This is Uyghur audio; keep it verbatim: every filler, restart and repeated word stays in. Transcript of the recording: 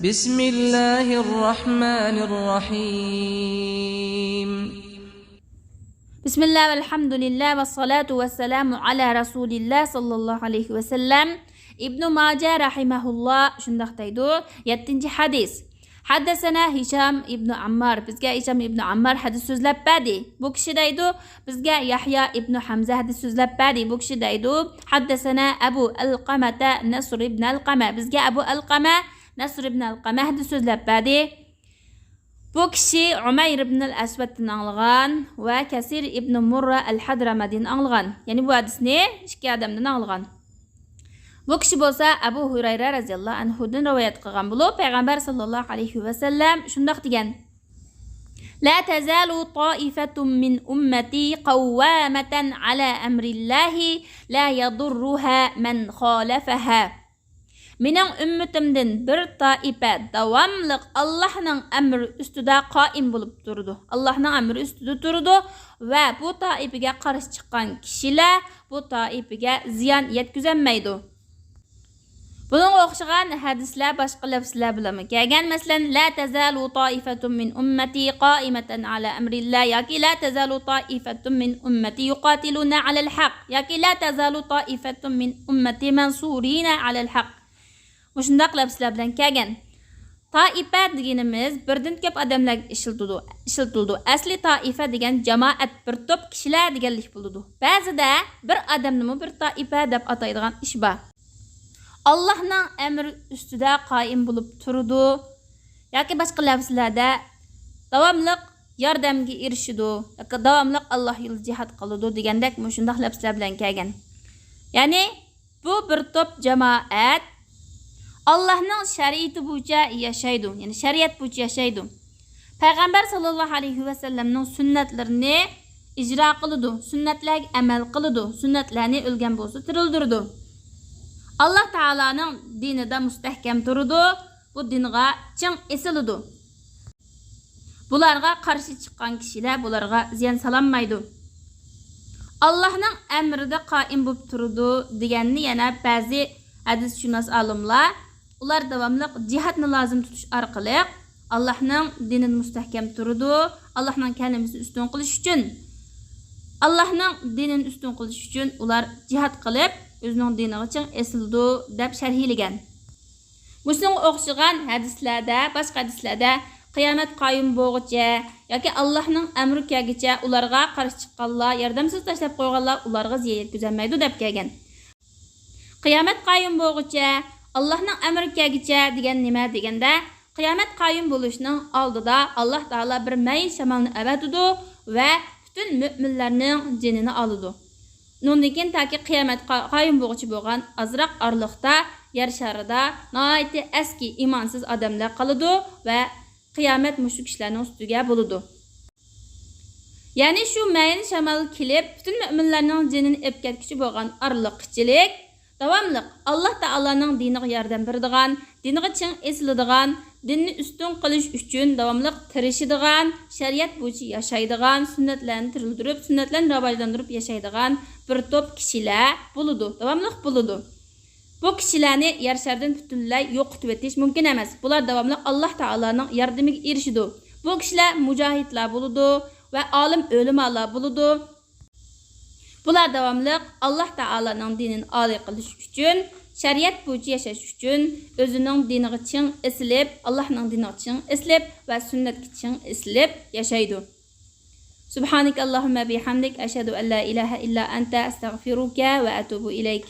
بسم الله الرحمن الرحيم. بسم الله والحمد لله والصلاة والسلام على رسول الله صلى الله عليه وسلم. ئىبنۇ ماجە رەھىمەھۇللا شۇنداق دەيدۇ. يەتتىنچى ھەدىس. حدثنا هشام بن عمار. بىزگە ھىشام ئىبنى ئاممار ھەدىس سۆزلەپ بەردى. بۇ كىشى دەيدۇ، بىزگە يەھيا ئىبنى ھەمزە ھەدىس سۆزلەپ بەردى. بۇ كىشى دەيدۇ، حدثنا أبو علقمة نصر بن علقمة. بىزگە ئەبۇ ئەلقەمە نەسر ئىبن ئەلقەمە ھەدىس سۆزلەپ بەردى. بۇ كىشى ئۇمەير ئىبن ئەسۋەدتىن ئاڭلىغان ۋە كەسىر ئىبن مۇررە ئەل-ھەدرەمىدىن ئاڭلىغان. يەنى بۇ ھەدىسنى ئىككى ئادەمدىن ئاڭلىغان. بۇ كىشى بولسا ئەبۇ ھۇرەيرە رەزىياللاھۇ ئەنھۇدىن رىۋايەت قىلغان بولۇپ، پەيغەمبەر ساللاللاھۇ ئەلەيھى ۋەسەللەم شۇنداق دېگەن: لا تزال طائفة من أمتي قوامة على أمر الله لا يضرها من خالفها. مېنىڭ ئۈممىتىمدىن بىر تائىپە داۋاملىق ئاللاھنىڭ ئەمرى ئۈستىدە قائىم بولۇپ تۇرىدۇ. ئاللاھنىڭ ئەمرى ئۈستىدە تۇرىدۇ ۋە بۇ تائىپىگە قارشى چىققان كىشىلەر بۇ تائىپىگە زىيان يەتكۈزەلمەيدۇ. بۇنىڭغا ئوخشىغان ھەدىسلەر باشقا لەپزلەر بىلەنمۇ كەلگەن. مەسىلەن، لا تزال طائفة من أمتي قائمة على أمر الله ياكى لا تزال طائفة من أمتي يقاتلون على الحق ياكى لا تزال طائفة من أمتي منصورين على الحق. مۇشۇنداق لەپزلەر بىلەن كەلگەن. تائىپە دېگىنىمىز بىردىن كۆپ ئادەملەرگە ئىشلىتىلىدۇ، ئىشلىتىلىدۇ. ئەسلى تائىپە دېگەن جامائەت، بىر توپ كىشىلەر دېگەنلىك بولىدۇ. بەزىدە بىر ئادەمنىمۇ بىر تائىپە دەپ ئاتايدىغان ئىش بار. ئاللاھنىڭ ئەمرى ئۈستىدە قائىم بولۇپ تۇرىدۇ ياكى باشقا لەپزلەردە داۋاملىق ياردەمگە ئېرىشىدۇ ياكى داۋاملىق ئاللاھ يولىدا جىھاد قىلىدۇ دېگەندەك مۇشۇنداق لەپزلەر بىلەن كەلگەن. يەنى بۇ بىر توپ جامائەت ئاللاھنىڭ شەرىئىتى بويىچە ياشايدۇ، يەنى شەرىئەت بويىچە ياشايدۇ. پەيغەمبەر ساللاللاھۇ ئەلەيھى ۋەسەللەمنىڭ سۈننەتلىرىنى ئىجرا قىلىدۇ، سۈننەتلەرگە ئەمەل قىلىدۇ، سۈننەتلەرنى ئۆلگەن بولسا تىرىلدۈرىدۇ. ئاللاھ تائالانىڭ دىنىدا مۇستەھكەم تۇرىدۇ، بۇ دىنغا چىڭ ئېسىلىدۇ. بۇلارغا قارشى چىققان كىشىلەر بۇلارغا زىيان سالالمايدۇ. ئاللاھنىڭ ئەمرىدە قائىم بولۇپ تۇرىدۇ دېگەننى يەنە بەزى ھەدىسشۇناس ئالىملار، ئۇلار داۋاملىق جىھادنى لازىم تۇتۇش ئارقىلىق ئاللاھنىڭ دىنىدا مۇستەھكەم تۇرىدۇ، ئاللاھنىڭ كەلىمىسىنى ئۈستۈن قىلىش ئۈچۈن، ئاللاھنىڭ دىنىنى ئۈستۈن قىلىش ئۈچۈن ئۇلار جىھاد قىلىپ، ئۆزىنىڭ دىنىغا چىڭ ئېسىلىدۇ، دەپ شەرھلىگەن. مۇشۇنىڭغا ئوخشىغان ھەدىسلەردە، باشقا ھەدىسلەردە قىيامەت قايىم بولغۇچە ياكى ئاللاھنىڭ ئەمرى كەلگۈچە ئۇلارغا قارشى چىققانلار، ياردەمسىز تاشلاپ قويغانلار ئۇلارغا زىيان يەتكۈزەلمەيدۇ دەپ كەلگەن. قىيامەت قايىم بولغۇچە، ئاللاھنىڭ ئەمرى كەلگۈچە دېگەن نېمە دېگەندە، قىيامەت قايىم بولۇشنىڭ ئالدىدا ئاللاھ تائالا بىر مەيىن شامالنى ئەۋەتىدۇ ۋە پۈتۈن مۆمىنلەرنىڭ جېنىنى ئالىدۇ. ئۇنىڭدىن كېيىن تاكى قىيامەت قا-، قايىم بولغۇچە بولغان ئازراق ئارىلىقتا يەر شارىدا ناھايىتى ئەسكى ئىمانسىز ئادەملەر قالىدۇ ۋە قىيامەت مۇشۇ كىشىلەرنىڭ ئۈستىگە بولىدۇ. يەنى شۇ مەيىن شامال كېلىپ، پۈتۈن مۆمىنلەرنىڭ جېنىنى ئېلىپ كەتكۈچە بولغان ئارىلىققىچىلىك داۋاملىق ئاللاھ تائالانىڭ دىنىغا ياردەم بېرىدىغان، دىنىغا چىڭ ئېسىلىدىغان، دىننى ئۈستۈن قىلىش ئۈچۈن داۋاملىق تىرىشىدىغان، شەرىئەت بويىچە ياشايدىغان، سۈننەتلەرنى تىرىلدۈرۈپ، سۈننەتلەرنى راۋاجلاندۇرۇپ ياشايدىغان بىر توپ كىشىلەر بولىدۇ، داۋاملىق بولىدۇ. بۇ كىشىلەرنى يەر شارىدىن پۈتۈنلەي يوقىتىۋېتىش مۇمكىن ئەمەس. بۇلار داۋاملىق ئاللاھ تائالانىڭ ياردىمىگە ئېرىشىدۇ. بۇ كىشىلەر مۇجاھىدلار بولىدۇ ۋە ئالىم ئۆلىمالار بولىدۇ. بۇلار داۋاملىق ئاللاھ تائالانىڭ دىنىنى ئالىي قىلىش ئۈچۈن، شەرىئەت بويىچە ياشاش ئۈچۈن، ئۆزىنىڭ دىنىغا چىڭ ئېسىلىپ، ئاللاھنىڭ دىنىغا چىڭ ئېسىلىپ ۋە سۈننەتكە چىڭ ئېسىلىپ ياشايدۇ. سبحانك اللهم بحمدك، أشهد أن لا إله إلا أنت، أستغفرك وأتوب إليك.